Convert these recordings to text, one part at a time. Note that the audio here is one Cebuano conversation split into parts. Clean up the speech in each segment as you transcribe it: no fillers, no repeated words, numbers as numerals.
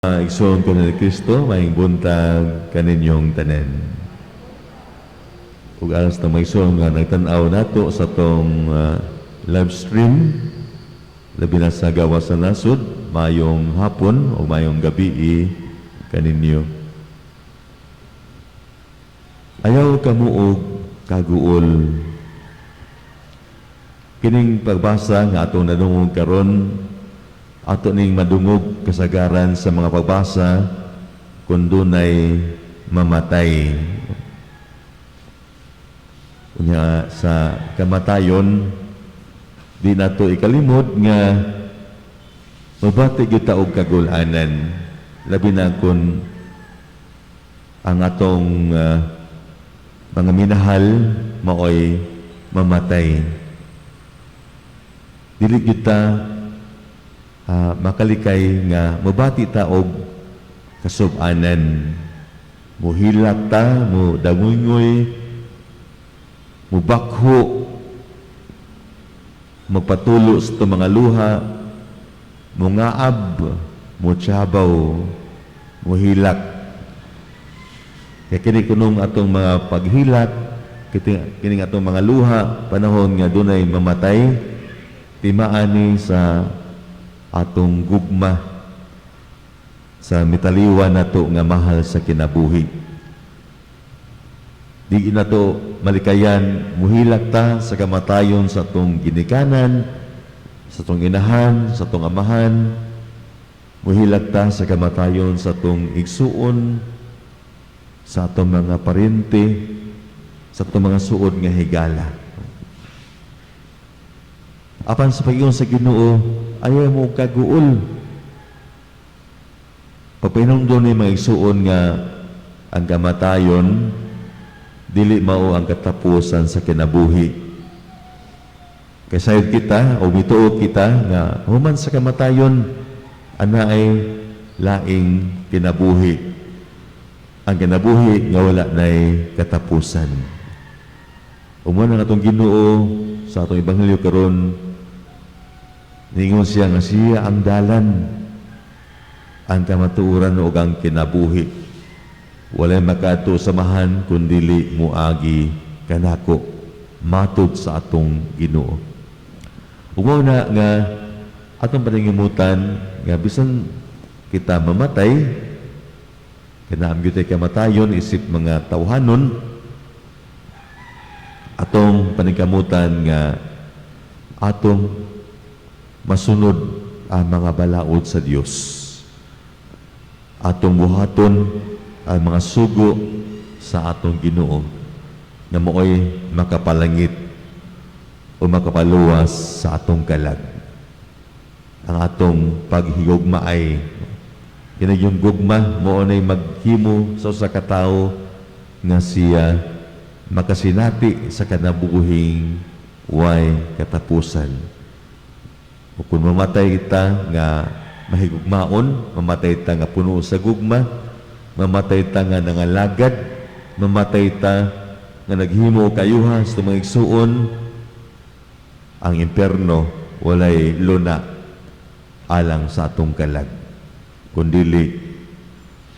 Igsoon ko ni Kristo, maayong buntag kaninyong tanan. Ug alang sa mga igsoon nga nagtan-aw nato sa atong live stream, labi na sa gawas sa nasod, mayong hapon o mayong gabi kaninyo. Ayaw kamo og kaguol. Kining pagbasa nga atong nadungog karon, ato ning madungog kasagaran sa mga pagbasa kung dunay mamatay. Unya sa kamatayon, di nato ikalimod nga mabati kita og kagulanan, labi na kung ang atong mga minahal maoy mamatay. Dili kita makalikay nga mabati ta og kasubanan. Muhilak ta, mo dangungoy, mubakho, magpatulo sa itong mga luha, mungaab, muchabaw, muhilak. Kaya kini kunong atong mga paghilak, kining atong mga luha, panahon nga dunay mamatay, timaani sa atong gugma sa mitaliwan nato nga mahal sa kinabuhi. Di nato malikayan muhilak ta sa kamatayon sa atong ginikanan, sa atong inahan, sa atong amahan, muhilak ta sa kamatayon sa atong igsuon, sa atong mga parente, sa atong mga suod nga higala. Apan sa pag-ingon sa Ginoo, "Ayaw mo kaguol." Pagpahinumdom ni, mga igsuon, nga ang kamatayon dili mao ang katapusan sa kinabuhi. Kay sayod kita o mituo kita nga human sa kamatayon anaay laing kinabuhi. Ang kinabuhi nga wala nay katapusan. Ug mao ang atong Ginoo sa atong ebanghelyo karon, ningon siya nga siya ang dalan, ang kamatuoran ug ang kinabuhi. Walay makaadto sa Amahan kun dili muagi kanako, matud sa atong Ginoo. Ug mao na nga atong panangimutan nga bisan kita mamatay, kay naa gyud kamatayon isip mga tawhanon, atong paningkamutan nga atong masunod ang mga balaod sa Dios. Atong buhaton ang mga sugo sa atong Ginoo nga maoy makapalangit o makapaluwas sa atong kalag. Ang atong paghigugma ay kini yung gugma mao nay maghimo sa usa ka tawo nga siya makasinati sa kinabuhing way katapusan. O kung mamatay kita nga mahigugmaon, mamatay ta nga puno sa gugma, mamatay ta nga nangalagad, mamatay ta nga naghimo kayuha sa mga igsuon, ang impyerno walay luna alang sa atong kalag, kundili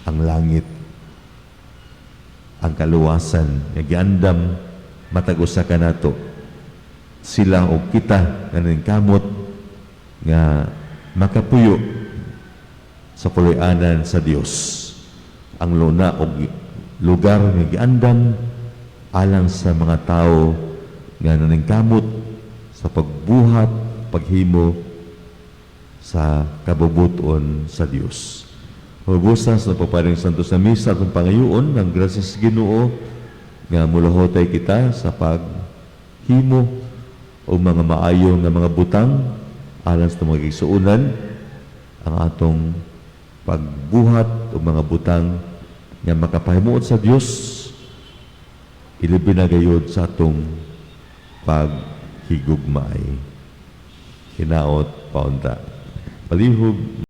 ang langit, ang kaluwasan nga giandam matag usa kanato, sila o kita nga kamot nga makapuyo sa puloy-anan sa Dios, ang luna o lugar nga giandam alang sa mga tao nga naningkamot sa pagbuhat, paghimo sa kabubuton sa Dios. Hubusan sa pagparing santo sa misa, atong pangayoon ng grasya sa Ginoo nga mulahotay kita sa paghimo o mga maayo nga mga butang alang sa mga igsuonan, ang atong pagbuhat o mga butang nga makapahimuot sa Dios, ilabi na gayod sa atong paghigugmaay. Hinaot paunta. Palihog.